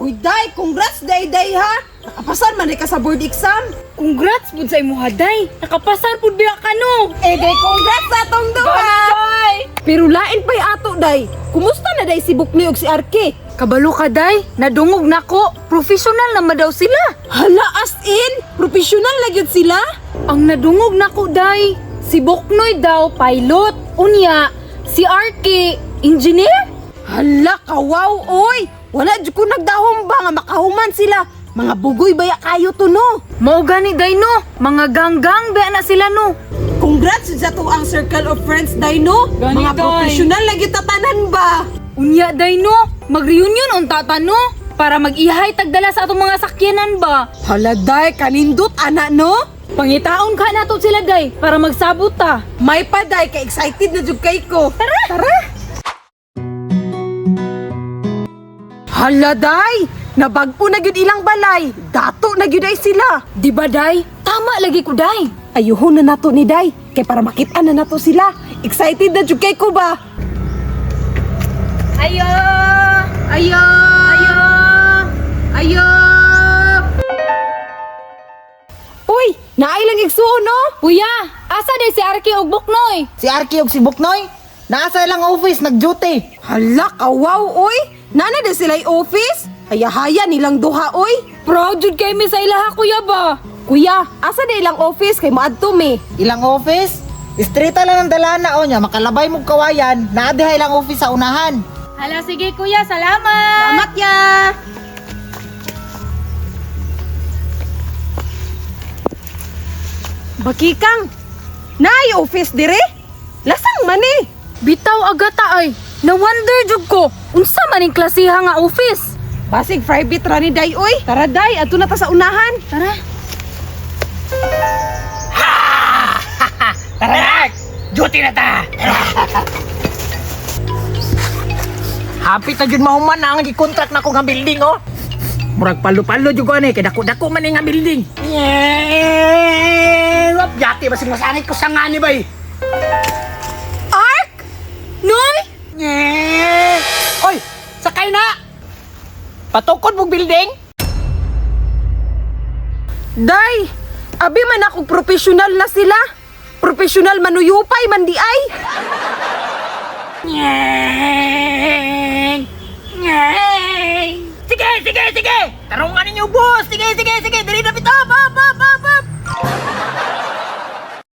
Uy, Day, congrats, Day, Day, ha? Nakapasar man ka sa board exam. Congrats pud sa imuha, Day. Nakapasar pud biya ka no. Eh, Day, congrats sa atong duha. Pero lain pa'y ato, Day. Kumusta na, Day, si Buknoy ug si Arke? Kabalo ka, Day. Nadungog nako. Professional na daw sila. Hala, as in? Professional na gyud sila? Ang nadungog nako, Day. Si Buknoy daw pilot. Unya, si RK engineer. Hala, kawaw, oy! Wala jud ko nagdahom ba nga makahuman sila. Mga bugoy baya kayo to, no? Mao gani, Day, no. Mga ganggang ba na sila no. Congrats jud sa to ang circle of friends, Day, no? Gani, Mga Day. professional na gyud tatanan ba? Unya, Day, no. Mag-reunion unta ta no. Para mag-ihay tagdala sa atong mga sakyanan ba. Hala, Day, kanindot, ana, no? Pangitaon ka nato sila, Day, para magsabot ta. May pa, Day, kay excited na jud kay ko. Tara! Tara! Hala, Day! Nabag-o na gyud ilang balay. Dato na gyud ay sila. Di ba, Day? Tama lagi ko, Day. Ayuhon na nato ni Day, kay para makita na nato sila. Excited na jud kay ko ba? Ayo! Ayo! Ayo! Ayo! Uy, naay lang igsuon no? Kuya, asa day si Arki og Buknoy? Si Arky ug si Buknoy, naa sa ilang office nag-duty. Hala, kawaw oy. Nana din sila office? Hayahaya nilang duha oy. Proud jud kay mi sa ilaha, kuya ba? Kuya, asa na ilang office kay moadto mi? Ilang office? Istrita lang ang dalana o niya, makalabay mong kawayan, naa diha ilang office sa unahan. Hala, sige kuya, salamat. Salamat ya. Bakikang, naay office dire? Lasang man eh. Bitaw agata ay. Na wonder jud ko, unsa man ning klasiha nga office? Basig private ra ni Day oy. Tara Day, adto na ta sa unahan. Tara. Tara! Duty na ta! Happy ta jud mahuman na ang gikontract na ko nga building oh. Murag palo-palo jud ko ani kay dako-dako man ni nga building. Yeah! Wap yati basig masangit ko sa ngani bay. Ark! Noy! Yeah! Oy, sakay na. Patukod mong building. Day, abi man ako professional na sila. Professional manuyupay man di ay. Nyeng! Nyeng! Sige, sige, sige! Tarungan ninyo, boss! Sige, sige, sige! Dali na bitaw! Bap, bap, bap, bap!